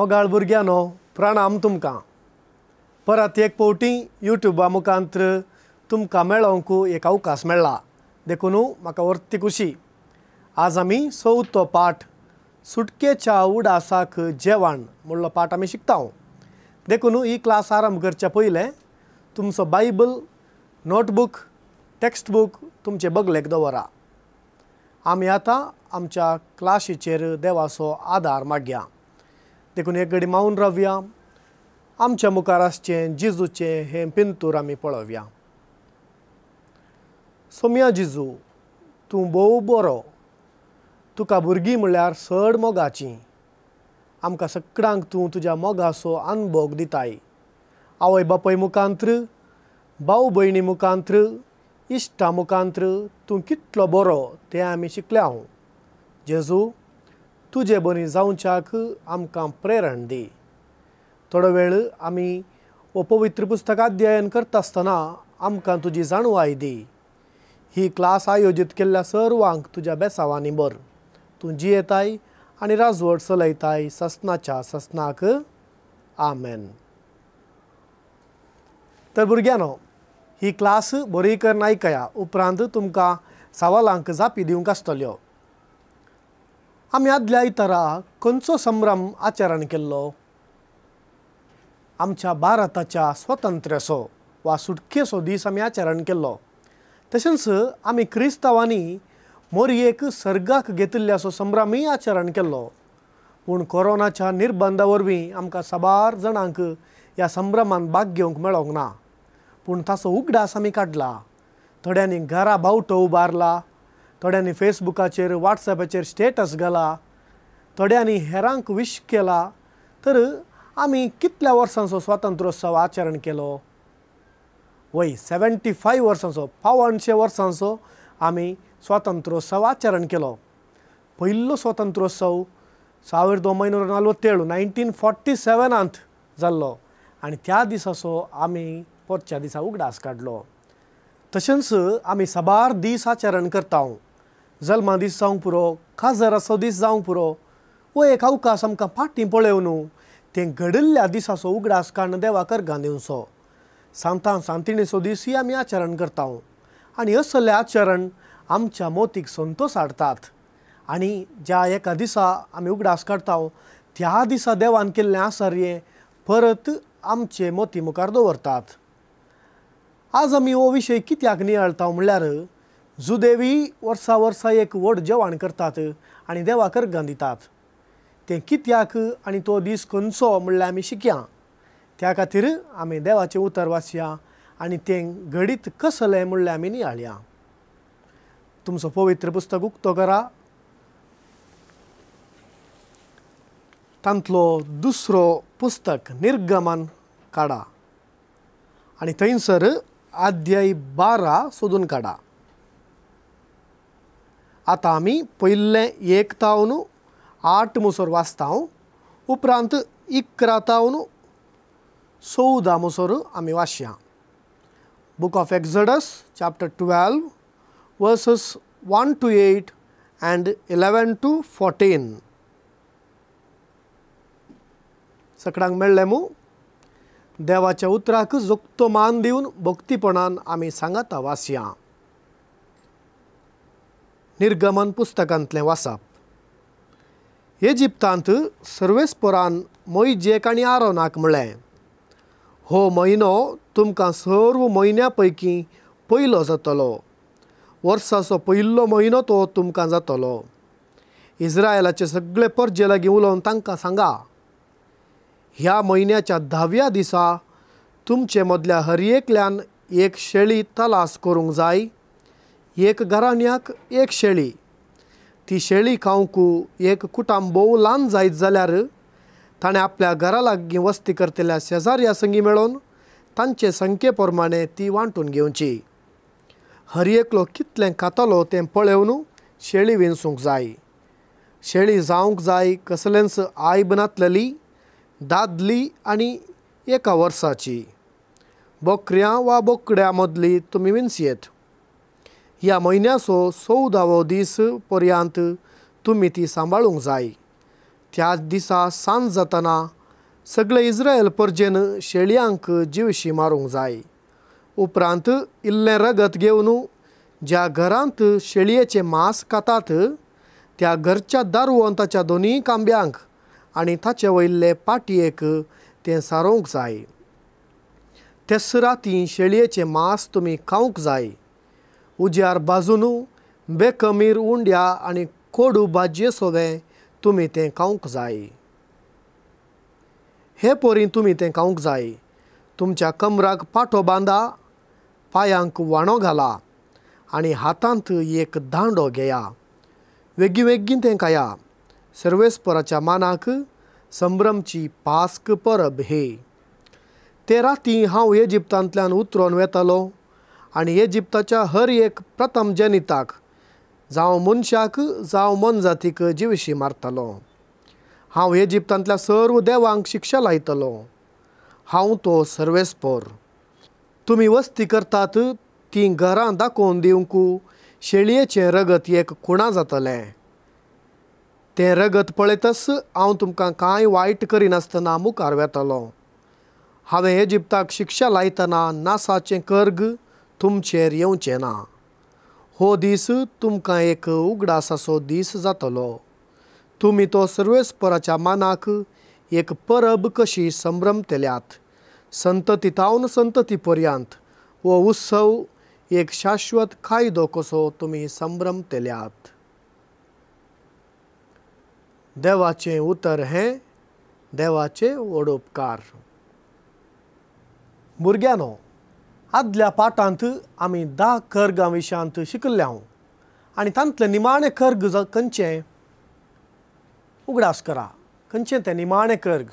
मोगाळ भुरग्यांनो, प्रणाम तुमकां. परत एक फावटी यूट्यूबा मुखांत तुमकां मेळोवंक एक अवकाश मेळ्ळा, देखून म्हाका व्हडली खुशी. आज आमी चवथो पाठ सुटकेच्या उडासाक जेवण म्हणलो पाठ आमी शिकता. देखून ही क्लास आरंभ करच्या पयलें तुमचो बायबल, नोटबूक, टेक्स्टबूक तुमचे बगलेक दवरा. आमी आतां आमच्या क्लासीचेर देवाचो आदार मागया. देखून एक घडी मावन रावया. आमच्या मुखार आसचें जेजूचें हें पिंतूर आमी पळोवया. सोम्या जेजू, तूं भोव बरो. तुका भुरगीं म्हणल्यार चड मोगाचीं. आमकां सगळ्यांक तूं तुज्या मोगाचो अनभोग दिताय. आवय बापाय मुखांत्र, भाव भयणी मुखांत्र, इश्टा मुखांत्र तूं कितलो बरो तें आमी शिकल्या. जेजू, तुजे बरी जावच्याक आमकां प्रेरण दी. थोडो वेळ आमी हो पवित्र पुस्तक अध्ययन करता आसतना आमकां तुजी जाणवाय दी. ही क्लास आयोजीत केल्ल्या सर्वांक तुज्या बेसावांनी बर. तूं जियेताय आनी राजवट चलयताय ससनाच्या ससनाक. आमेन. तर भुरग्यांनो, ही क्लास बरी करून आयकया, उपरांत तुमकां सवालांक जापी दिवंक आसतल्यो. आमी आदल्या आयतारा खंयचो संभ्रम आचरण केल्लो? आमच्या भारताच्या स्वातंत्र्याचो वा सुटकेचो दीस आमी आचरण केल्लो. तशेंच आमी क्रिस्तांवांनी मोरयेक सर्गाक घेतिल्ल्याचो संभ्रमूय आचरण केल्लो. पूण कोरोनाच्या निर्बंधा वरवीं आमकां साबार जाणांक ह्या संभ्रमान भाग घेवंक मेळोंक ना. पूण ताचो उगडास आमी काडला. थोड्यांनी घरा बावटो उबारला, थोड्यांनी फेसबुकाचेर वॉट्सएपाचेर स्टेटस घाला, थोड्यांनी हेरांक विश केला. तर आमी कितल्या वर्सांचो स्वातंत्र्योत्सव आचरण केलो? वय 75 वर्सांचो, 175 वर्सांचो आमी स्वातंत्र्योत्सव आचरण केलो. पयलो स्वातंत्र्योत्सव 1947 1947 जाल्लो आनी त्या दिसाचो आमी परच्या दिसा उगडास काडलो. तशेंच आमी साबार दीस आचरण करता. जल्मा दीस जावंक पुरो, काजराचो दीस जावंक पुरो, हो एक अवकाश आमकां फाटीं पळोवन तें घडिल्ल्या दिसाचो उगडास काडून देवा करगां दिवचो. सांतान सांतिणीचो दीसय आमी आचरण करता आनी असले आचरण आमच्या मोतीक संतोश हाडटात. आनी ज्या एका दिसा आमी उगडास काडटा त्या दिसा देवान केल्लें आसर्य परत आमचे मोती मुखार दवरतात. आज आमी हो विशय कित्याक नियाळटा म्हणल्यार जुदेवी वर्सा वर्सा एक व्हड जेवण करतात आनी देवा करगां दितात. तें कित्याक आनी तो दीस खंयचो म्हणल्यार आमी शिकया. त्या खातीर आमी देवाचें उतर वाचया आनी तें घडीत कसलें म्हणल्यार आमी नियाळया. तुमचो पवित्र पुस्तक उक्तो करा. तांतलो दुसरो पुस्तक निर्गमन काडा आनी थंयसर अध्याय 12 सोदून काडा. आतां आमी पयलें 1 तावन 8 मुसोर वाचता, उपरांत 11 तावन 14 मुसोर आमी वाचया. Book of Exodus chapter 12 verses 1 to 8 and 11 to 14. सगळ्यांक मेळ्ळें मू? देवाच्या उतराक जोगतो मान दिवन भक्तीपणान आमी सांगाता वाचया. निर्गमन पुस्तकांतलें वाचप. इजिप्तांत सर्वेस्परान मोयजेक आनी आरोनाक म्हळें, हो म्हयनो तुमकां सर्व म्हयन्या पैकी पयलो जातलो. वर्साचो पयलो म्हयनो तो तुमकां जातलो. इस्रायलाचे सगळे परजे लागीं उलोवन तांकां सांगा, ह्या म्हयन्याच्या 10व्या दिसा तुमचे मदल्या हर एकल्यान एक शेळी तलास करूंक जाय. एक घराण्याक एक शेळी. ती शेळी खावंक एक कुटाम भोव ल्हान जायत जाल्यार ताणें आपल्या घरा लागीं वस्ती करतल्या शेजाऱ्या संगी मेळोवन तांचे संख्ये प्रमाणे ती वांटून घेवची. हर एकलो कितलें खातलो तें पळोवन शेळी विंचूंक जाय. शेळी जावंक जाय कसलेंच आयब नातलेली, दादली आनी एका वर्साची. बोकऱ्यां वा बोकड्यां मदली तुमी विंचयेत. ह्या म्हयन्याचो 14वो दीस पर्यंत तुमी ती सांबाळूंक जाय. त्याच दिसा सांज जातना सगळे इस्रायल परजेन शेळयांक जिवशी मारूंक जाय. उपरांत इल्लें रगत घेवन ज्या घरांत शेळयेचें मांस खातात त्या घरच्या दारवंताच्या दोनूय खांब्यांक आनी ताचे वयले पाटयेक तें सारोवंक जाय. तेच राती शेळयेचें मांस तुमी खावंक जाय. उज्यार भाजून बेकमीर उंड्या आनी कोडू भाजये सोवें तुमी तें खावंक जाय. हे परी तुमी तें खावंक जाय. तुमच्या कमराक पाटो बांदा, पांयांक वाणो घाला आनी हातांत एक दांडो घेया. वेगीं वेगीं तें खाया. सर्वेस्पराच्या मानाक संभ्रमची पास्क परब हे. ते राती हांव इजिप्तांतल्यान उतरोन वेतालो आनी इजिप्ताच्या हर एक प्रथम जनिताक जावं मनशाक जावं मोनजातीक जिवशी मारतालो. हांव इजिप्तांतल्या सर्व देवांक शिक्षा लायतलो. हांव तो सर्वेस्पर. तुमी वस्ती करतात तीं घरां दाखोवन दिवंक शेळयेचें रगत एक खुणा जातलें. तें रगत पळयतच हांव तुमकां कांय वायट करिनासतना मुखार वेतलो. हांवें इजिप्ताक शिक्षा लायतना नासाचें कर्ग तुमचेर येवचें ना. हो दीस तुमकां एक उगडासाचो दीस जातलो. तुमी तो सर्वेस्पराच्या मानाक एक परब कशी संभ्रमतल्यात. संतती तावन संतती पर्यंत हो उत्सव एक शाश्वत कायदो कसो तुमी संभ्रमतल्यात. देवाचें उतर हें देवाचे व्हड उपकार. भुरग्यांनो, आदल्या पाठांत आमी 10 कर्गां विशयांत शिकिल्ले हांव आनी तांतलें निमाणें कर्ग खंयचें? उगडास करा, खंयचें तें निमाणें कर्ग?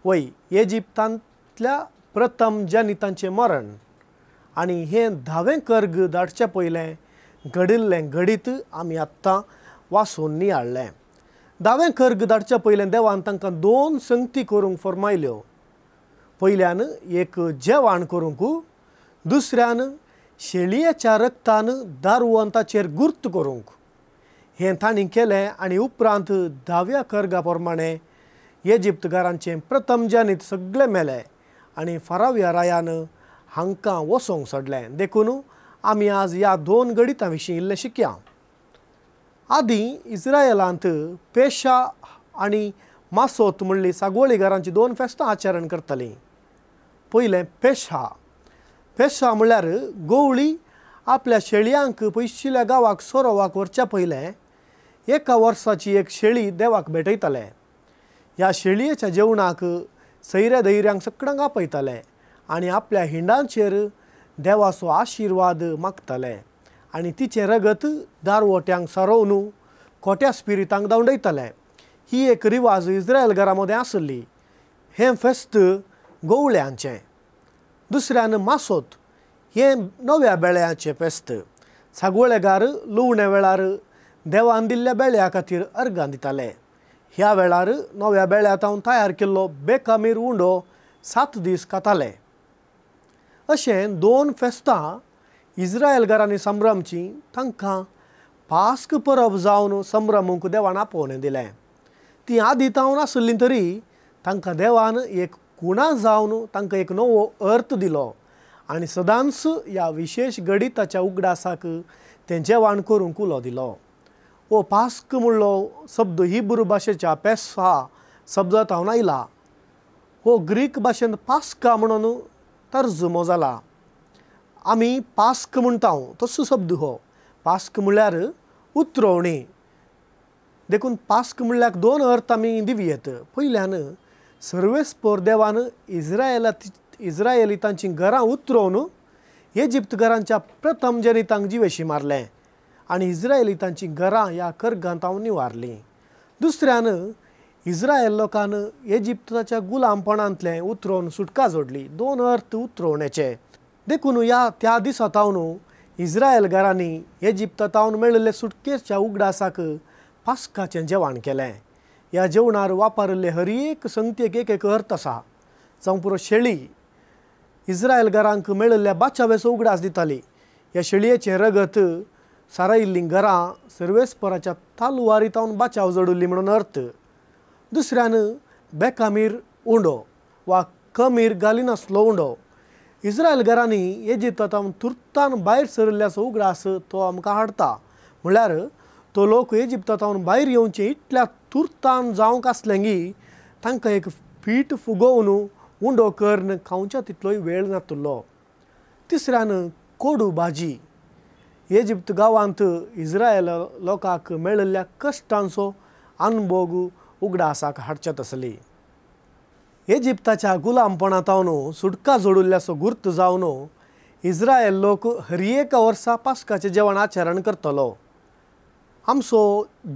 वय, इजिप्तांतल्या प्रथम जनितांचें मरण. आनी हें 10वें कर्ग धाडचें पयलें घडिल्लें घडीत आमी आत्तां वाचून नियाळ्ळें. 10वें कर्ग धाडच्या पयलें देवान तांकां 2 संगती करूंक फर्मायल्यो. पयल्यान एक जेवण करूंक, दुसऱ्यान शेळयेच्या रक्तान दारवंताचेर गुर्त करूंक. हें तांणी केलें आनी उपरांत 10व्या कर्गा प्रमाणें इजिप्तकारांचें प्रथम जनीत सगळे मेले आनी फाराव्या रायान हांकां वसोंक सोडलें. देखून आमी आज ह्या 2 गणितां विशीं इल्लें शिकया. आदीं इस्रायलांत पेशा आनी मासोत म्हणली सागोळीगारांची 2 फेस्तां आचरण करतालीं. पयलें पेशा. पेशा म्हणल्यार गवळी आपल्या शेळयांक पयशिल्ल्या गांवाक सोरोवाक व्हरच्या पयलें एका वर्साची एक शेळी देवाक भेटयताले. ह्या शेळयेच्या जेवणाक सैऱ्या धैर्यांक सगळ्यांक आपयताले आनी आपल्या हिंडांचेर देवाचो आशिर्वाद मागताले आनी तिचें रगत दारवट्यांक सारोवन खोट्या स्पिरितांक धांवडयताले. ही एक रिवाज इस्रायल घरा मदें आसली. हें फेस्त गवळ्यांचें. दुसऱ्यान मासोत हें नव्या बेळ्याचें फेस्त. सागोळेगार लुवणे वेळार देवान दिल्ल्या बेळ्या खातीर अर्गां दिताले. ह्या वेळार नव्या बेळ्या तावन तयार केल्लो बेकामीर उंडो 7 दीस खाताले. अशें 2 फेस्तां इस्रायल घरांनी संभ्रमचीं. तांकां पास्क परब जावन संभ्रमूंक देवान आपोवणें दिलें. तीं आदीं तावन आसलीं तरी तांकां देवान एक खुणा जावन तांकां एक नवो अर्थ दिलो आनी सदांच ह्या विशेश गणिताच्या उगडासाक तें जेवण करूंक उलो दिलो. हो पास्क म्हणलो शब्द हिब्रू भाशेच्या पेसा शब्दा तावन आयला. हो ग्रीक भाशेंत पास्का म्हणून तर्जुमो जाला. आमी पास्क म्हणटा तसो शब्द हो. पास्क म्हणल्यार उतरोवणी. देखून पास्क म्हणल्यार 2 अर्थ आमी दिवयेत. पयल्यान सर्वेस्पर देवान इस्रायलितांचीं घरां उतरोवन इजिप्त घरांच्या प्रथम जनितांक जिवेशी मारलें आनी इस्रायलितांचीं घरां ह्या कर्गांत हांव निवारलीं. दुसऱ्यान इस्रायल लोकान इजिप्ताच्या गुलामपणांतलें उतरोवन सुटका जोडली. 2 अर्थ उतरोवण्याचे. देखून ह्या त्या दिसा तावन इस्रायल घरांनी इजिप्ता तावन मेळिल्ले सुटकेच्या उगडासाक पास्काचें जेवण केलें. ह्या जेवणार वापरिल्ले हर एक संगतेक एक एक अर्थ आसा. जावं पुरो शेळी इस्रायल घरांक मेळिल्ल्या बाचावेचो उगडास दिताली. ह्या शेळयेचें रगत सारायिल्लीं घरां सर्वेस्पराच्या तालुवारी तावन बाचाव जोडिल्ली म्हणून अर्थ. दुसऱ्यान बेकामीर उंडो वा कमीर घालिनासलो उंडो इस्रायल घरांनी इजिप्तांत तुर्तान भायर सरिल्ल्याचो उगडास तो आमकां हाडटा। म्हणल्यार तो लोक इजिप्तांत भायर येवचे इतल्या तुर्तान जावंक आसलें की तांकां एक पीठ फुगोवन उंडो करून खावच्या तितलोय वेळ नातुल्लो। तिसऱ्यान कोडू भाजी इजिप्त गांवांत इस्रायल लोकांक मेळिल्ल्या कश्टांचो अनभोग उगडासाक हाडच्यात आसली। इजिप्ताच्या गुलामपणांत सुटका जोडिल्ल्याचो गुर्त जावन इस्रायल लोक हर एका वर्सा पास्काचें जेवण आचरण करतलो। आमचो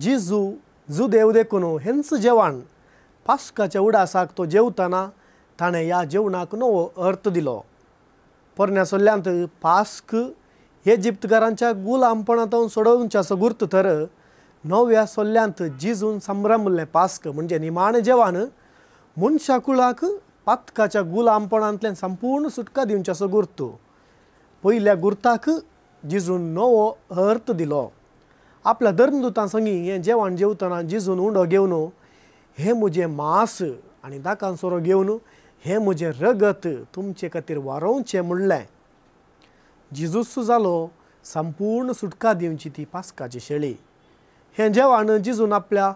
जेजू जुदेव देखून हेंच जेवण पास्काच्या उडासाक तो जेवतना ताणें ह्या जेवणाक नवो अर्थ दिलो। पोरण्या सल्ल्यांत पास्क इजिप्तकारांच्या गुलामपणांत सोडोवच्याचो गुर्त तर नव्या सल्ल्यांत जेजून संभ्रमल्लें पास्क म्हणजे निमाणें जेवण मनशा कुळाक पातकाच्या गुलामपणांतल्यान संपूर्ण सुटका दिवच्याचो गुर्त। पयल्या गुर्ताक जेजून नवो अर्थ दिलो। आपल्या धर्मदूतां संगी हें जेवण जेवतना जेजून उंडो घेवन हें म्हजें मांस आनी दाकान सोरो घेवन हें म्हजें रगत तुमचे खातीर वारोवचें म्हणलें। जेजूस जालो संपूर्ण सुटका दिवची ती पास्काची शेळी। हें जेवण जेजून आपल्या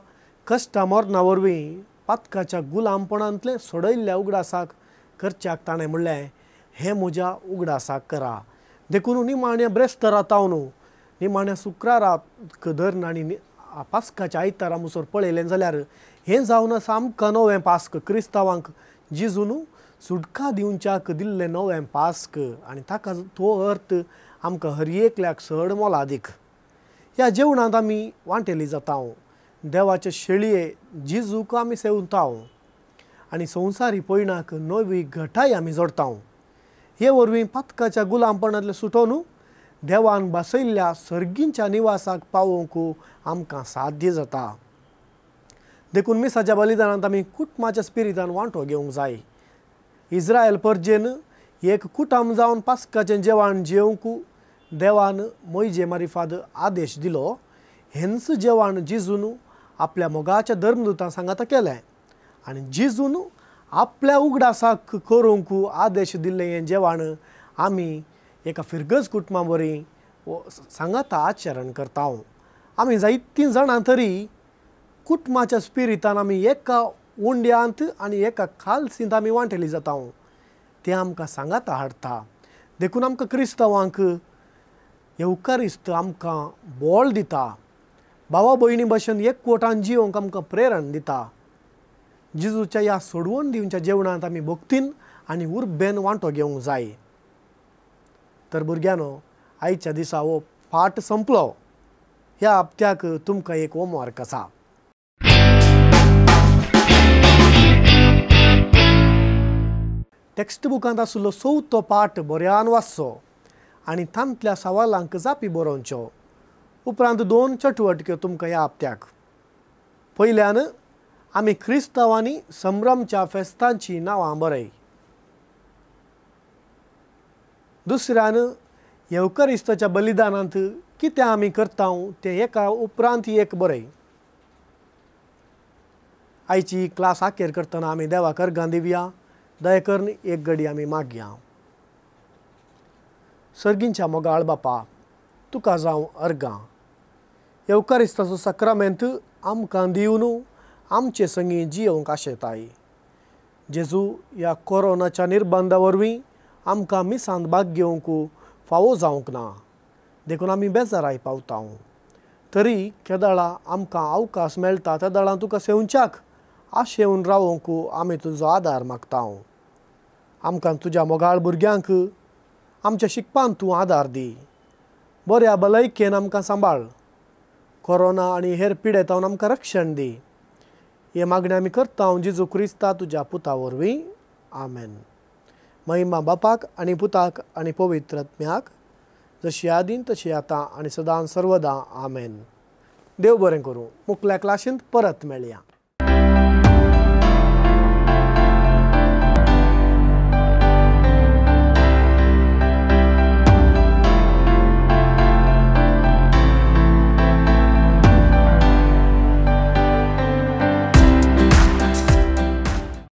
कश्टा मरणा वरवीं पातकाच्या गुलामपणांतलें सोडयल्ल्या उगडासाक करच्याक ताणें म्हणलें हें म्हज्या उगडासाक करा। देखून निमाण्या ब्रेस्तरा तावन निमाण्या शुक्राराक धरून आनी पास्काच्या आयतारा मुसर पळयलें जाल्यार हें जावन आसा आमकां नवें पास्क क्रिस्तांवांक जेजून सुटका दिवच्याक दिल्लें नवें पास्क आनी ताका तो अर्थ आमकां हर एकल्याक चड मोलादीक। ह्या जेवणांत आमी वांटेली जाता, देवाचे शेळये जेजूक आमी सेवता आनी संवसारी पयणाक नवी घटाय आमी जोडटा। हे वरवीं पातकाच्या गुलामपणांतलें सुटोवन देवान बसयल्ल्या सर्गींच्या निवासाक पावोवंक आमकां साध्य जाता। देखून मिसाच्या बलिदानांत आमी कुटुंबाच्या स्पिरितान वांटो घेवंक जाय। इस्रायल परजेन एक कुटुंब जावन पास्काचें जेवण जेवंक देवान मोयजे मारिफाद आदेश दिलो। हेंच जेवण जेजून आपल्या मोगाच्या धर्मदूतां सांगाता केलें आनी जेजून आपल्या उगडासाक करूंक आदेश दिल्लें हें जेवण आमी एका फिरगज कुटुंबा वरी सांगाता आचरण करता। आमी जायतीं जाणां तरी कुटुंबाच्या स्पिरितान आमी एका उंड्यांत आनी एका खालसींत आमी वांटेली जाता, तें आमकां सांगाता हाडटा। देखून आमकां क्रिस्तांवांक येवकारिस्त आमकां बळ दिता, भावा भयणी भशेन एकवटान जिवंक आमकां प्रेरण दिता। जेजूच्या ह्या सोडवण दिवच्या जेवणांत आमी भक्तीन आनी उर्बेन वांटो घेवंक जाय। तर भुरग्यांनो, आयच्या दिसा हो पाठ संपलो। ह्या हप्त्याक तुमकां एक होमवर्क आसा। टेक्स्ट बुकांत आशिल्लो चवथो पाठ बऱ्यान वाचचो आनी तांतल्या सवालांक जापी बरोवच्यो। उपरांत दोन चटवटक्यो तुमकां ह्या हप्त्याक। पयल्यान आमी क्रिस्तांवांनी संभ्रमच्या फेस्तांची नांवां बरय। दुसऱ्यान येवकारिस्ताच्या बलिदानांत कितें आमी करता तें एका उपरांत एक बरय। आयची क्लास आखेर करतना आमी देवाक अर्गां दिवया, दया करून एक घडी आमी मागया। सर्गींच्या मोगाळ बापा, तुका जावं अर्गां, येवकारिस्ताचो साक्रामेंत आमकां दिवन आमचे संगी जियोवंक आशेताय। जेजू, ह्या कोरोनाच्या निर्बंधा वरवीं आमकां मिसांत भाग घेवंक फावो जावंक ना, देखून आमी बेजाराय पावता। तरी केदळा आमकां अवकाश मेळटा तेदळां तुका सेवच्याक आशेवन रावोवंक आमी तुजो आदार मागता। आमकां तुज्या मोगाळ भुरग्यांक आमच्या शिकपान तूं आदार दी, बऱ्या भलायकेन आमकां सांबाळ, कोरोना आनी हेर पिडेतावन आमकां रक्षण दी। हे मागणें आमी करता जेजू क्रिस्ता तुज्या पुता वरवीं, आमेन। महिमा बापाक आनी पुताक आनी पवित्र आत्म्याक, जशी आदीं तशी आतां आनी सदां सर्वदां, आमेन। देव बरें करूं। मुखल्या क्लासींत परत मेळया।